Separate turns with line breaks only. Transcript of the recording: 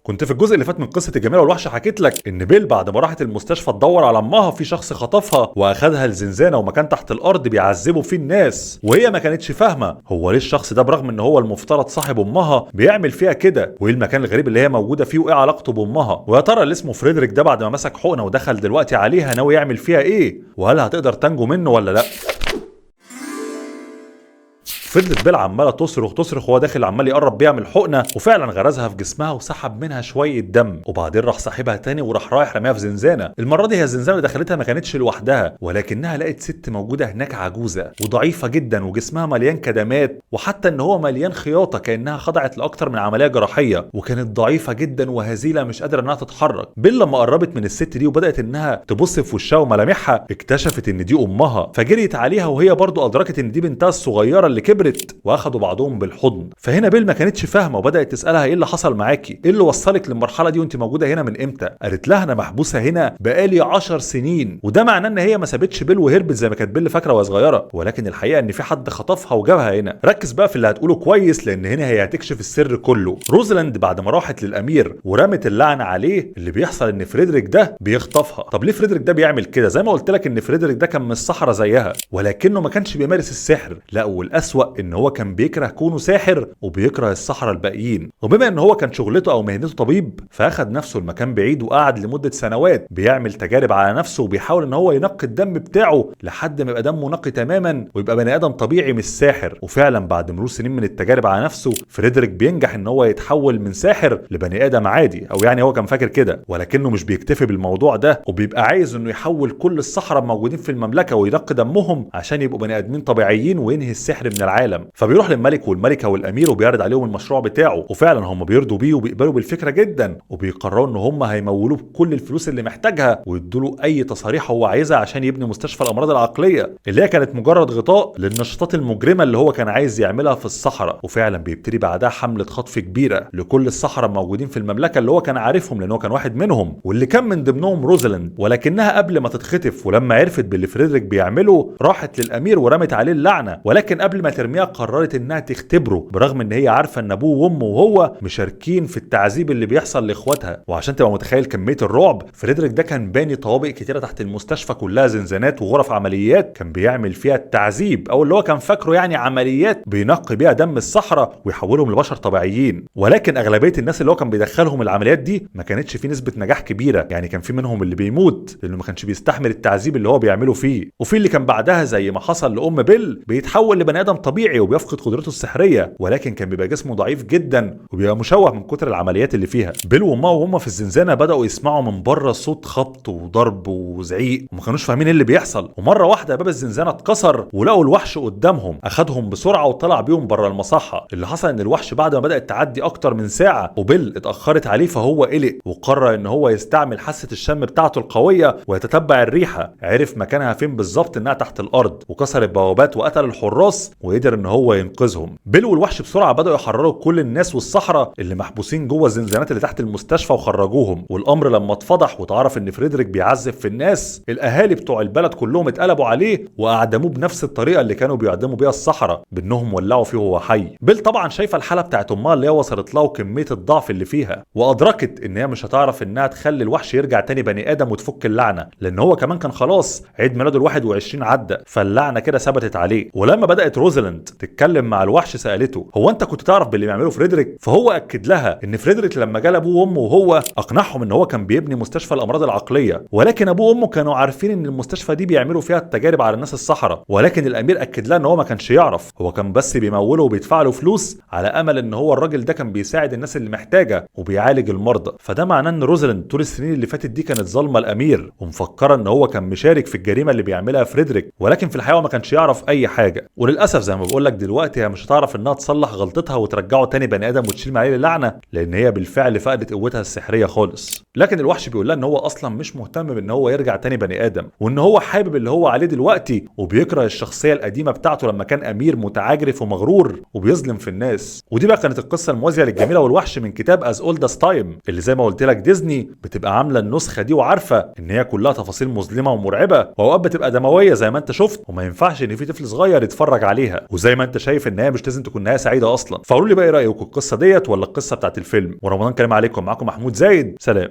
كنت في الجزء اللي فات من قصة الجميلة والوحش حكيت لك ان بيل بعد ما راحت المستشفى تدور على امها في شخص خطفها واخدها لزنزانه ومكان تحت الارض بيعذبوا فيه الناس، وهي ما كانتش فاهمه هو ليه الشخص ده برغم ان هو المفترض صاحب امها بيعمل فيها كده، وايه المكان الغريب اللي هي موجودة فيه، وايه علاقته بامها، ويا ترى اللي اسمه فريدريك ده بعد ما مسك حقنه ودخل دلوقتي عليها ناوي يعمل فيها ايه، وهل هتقدر تنجو منه ولا لا. فضلت بيل عماله تصرخ تصرخ وهو داخل عمال يقرب بيها من الحقنة، وفعلا غرزها في جسمها وسحب منها شوية دم، وبعدين راح ساحبها تاني وراح رايح رميها في زنزانة. المرة دي هي الزنزانة اللي دخلتها ما كانتش لوحدها، ولكنها لقت ست موجودة هناك عجوزه وضعيفه جدا وجسمها مليان كدمات، وحتى ان هو مليان خياطة كانها خضعت لاكتر من عملية جراحية، وكانت ضعيفة جدا وهزيله مش قادرة انها تتحرك. بيل لما قربت من الست دي وبدات انها تبص في وشها وملامحها اكتشفت ان دي امها، فجريت عليها وهي برضو ادركت ان دي بنتها الصغيرة اللي كبرت، واخدوا بعضهم بالحضن. فهنا بيل ما كانتش فاهمه وبدات تسالها ايه اللي حصل معاكي، ايه اللي وصلك للمرحلة دي وانت موجودة هنا من امتى؟ قالت لها انا محبوسة هنا بقالي 10 سنين، وده معناه ان هي ما سابتش بيل وهربت زي ما كانت بيل فاكره وهي صغيرة، ولكن الحقيقة ان في حد خطفها وجابها هنا. ركز بقى في اللي هتقوله كويس لان هنا هي هتكشف السر كله. روزلاند بعد ما راحت للامير ورمت اللعنة عليه، اللي بيحصل ان فريدريك ده بيخطفها. طب ليه فريدريك ده بيعمل كده؟ زي ما قلت لك ان فريدريك ده كان من الصحراء زيها، ولكنه ما كانش بيمارس السحر، لا والاسوأ ان هو كان بيكره كونه ساحر وبيكره السحرة الباقيين. وبما ان هو كان شغلته او مهنته طبيب، فاخد نفسه المكان بعيد وقعد لمدة سنوات بيعمل تجارب على نفسه وبيحاول ان هو ينقي الدم بتاعه لحد ما يبقى دمه نقي تماما ويبقى بني ادم طبيعي مش ساحر. وفعلا بعد مرور سنين من التجارب على نفسه فريدريك بينجح ان هو يتحول من ساحر لبني ادم عادي، او يعني هو كان فاكر كده، ولكنه مش بيكتفي بالموضوع ده وبيبقى عايز انه يحول كل السحرة الموجودين في المملكة وينقي دمهم عشان يبقوا بني ادمين طبيعيين وينهي السحر من العالم. فبيروح للملك والملكة والامير وبيعرض عليهم المشروع بتاعه، وفعلا هم بيرضوا بيه وبيقبلوا بالفكرة جدا، وبيقرروا ان هم هيمولوه بكل الفلوس اللي محتاجها ويدوا له اي تصاريح هو عايزها عشان يبني مستشفى الامراض العقلية اللي هي كانت مجرد غطاء للنشاطات المجرمة اللي هو كان عايز يعملها في الصحراء. وفعلا بيبتدي بعدها حمله خطف كبيرة لكل السحرة الموجودين في المملكة اللي هو كان عارفهم لان هو كان واحد منهم، واللي كان من ضمنهم روزلاند. ولكنها قبل ما تتخطف ولما عرفت باللي فريدريك بيعمله راحت للامير ورمت عليه اللعنة، ولكن قبل ما ترميها قررت انها تختبره برغم ان هي عارفه ان ابوه وامه وهو مشاركين في التعذيب اللي بيحصل لاخواتها. وعشان تبقى متخيل كمية الرعب، فريدريك ده كان باني طوابق كتيرة تحت المستشفى كلها زنزانات وغرف عمليات كان بيعمل فيها التعذيب، او اللي هو كان فاكره يعني عمليات بينقي بيها دم السحرة ويحولهم لبشر طبيعيين. ولكن اغلبية الناس اللي هو كان بيدخلهم العمليات دي ما كانتش في نسبه نجاح كبيرة، يعني كان في منهم اللي بيموت لانه ما كانش بيستحمل التعذيب اللي هو بيعمله فيه، وفي اللي كان بعدها زي ما حصل لام بيل بيتحول لبني ادم طبيعي وبيفقد قدرته السحريه، ولكن كان بيبقى جسمه ضعيف جدا وبيبقى مشوه من كتر العمليات اللي فيها. بيل وامها وهم في الزنزانة بداوا يسمعوا من بره صوت خبط وضرب وزعيق وما كانوش فاهمين ايه اللي بيحصل. ومرة واحدة باب الزنزانة اتكسر ولقوا الوحش قدامهم، اخدهم بسرعة وطلع بيهم بره المصحه. اللي حصل ان الوحش بعد ما بدات تعدي اكتر من ساعة وبيل اتاخرت عليه، فهو قلق وقرر ان هو يستعمل حاسه الشم بتاعته القوية ويتتبع الريحة. عرف مكانها فين بالظبط، انها تحت الارض، وكسر البوابات وقتل الحراس وقدر ان هو ينقذهم. بيل والوحش بسرعة بداوا يحرروا كل الناس والسحرة اللي محبوسين جوه الزنزانات اللي تحت المستشفى وخرجوهم. والامر لما اتفضح واتعرف ان فريدريك بيعذب في الناس، الاهالي بتوع البلد كلهم اتقلبوا عليه واعدموه بنفس الطريقة اللي كانوا بيعدموا بيها السحرة، بانهم ولعوا فيه وهو حي. بيل طبعا شايفه الحالة بتاعت امها اللي هي وصلت لها وكمية الضعف اللي فيها، وادركت ان هي مش هتعرف انها تخلي الوحش يرجع تاني بني ادم وتفك اللعنة، لان هو كمان كان خلاص عيد ميلاده ال21 عدى، فاللعنه كده ثبتت عليه. ولما بدات روزلاند تتكلم مع الوحش سالته هو انت كنت تعرف باللي بيعمله فريدريك؟ فهو اكد لها ان فريدريك لما جال ابوه وامه وهو اقنعهم ان هو كان بيبني مستشفى الامراض العقلية، ولكن ابوه وامه كانوا عارفين ان المستشفى دي بيعملوا فيها التجارب على الناس السحرة، ولكن الامير اكد لها ان هو ما كانش يعرف، هو كان بس بيموله وبيدفع له فلوس على امل ان هو الراجل ده كان بيساعد الناس اللي محتاجه وبيعالج المرضى. فده معناه ان روزلاند طول السنين اللي فاتت دي كانت ظالمه الامير ومفكره ان هو كان مشارك في الجريمة اللي بيعملها فريدريك، ولكن في الحقيقة ما كانش يعرف اي حاجة. وللاسف زي ما بقول لك دلوقتي هي مش هتعرف انها تصلح غلطتها وترجعه تاني بني ادم وتشيل عليه اللعنة، لان هي بالفعل فقدت قوتها السحريه خالص. لكن الوحش بيقول لها ان هو اصلا مش مهتم بان هو يرجع تاني بني ادم، وان هو حابب اللي هو عليه دلوقتي، وبيكره الشخصية القديمة بتاعته لما كان امير متعجرف ومغرور وبيظلم في الناس. ودي بقى كانت القصة الموازيه للجميله والوحش من كتاب As Old as Time، اللي زي ما قلت لك ديزني بتبقى عامله النسخة دي وعارفه ان هي كلها تفاصيل مظلمة ومرعبه، واوقات بتبقى دموية زي ما انت شفت، وما ينفعش ان في طفل صغير يتفرج عليها. وزي ما انت شايف النهاية مش لازم تكون نهاية سعيدة اصلا. فقولوا لي بقى ايه رايكم، القصة ديت ولا القصة بتاعت الفيلم؟ ورمضان كريم عليكم. معاكم محمود زايد، سلام.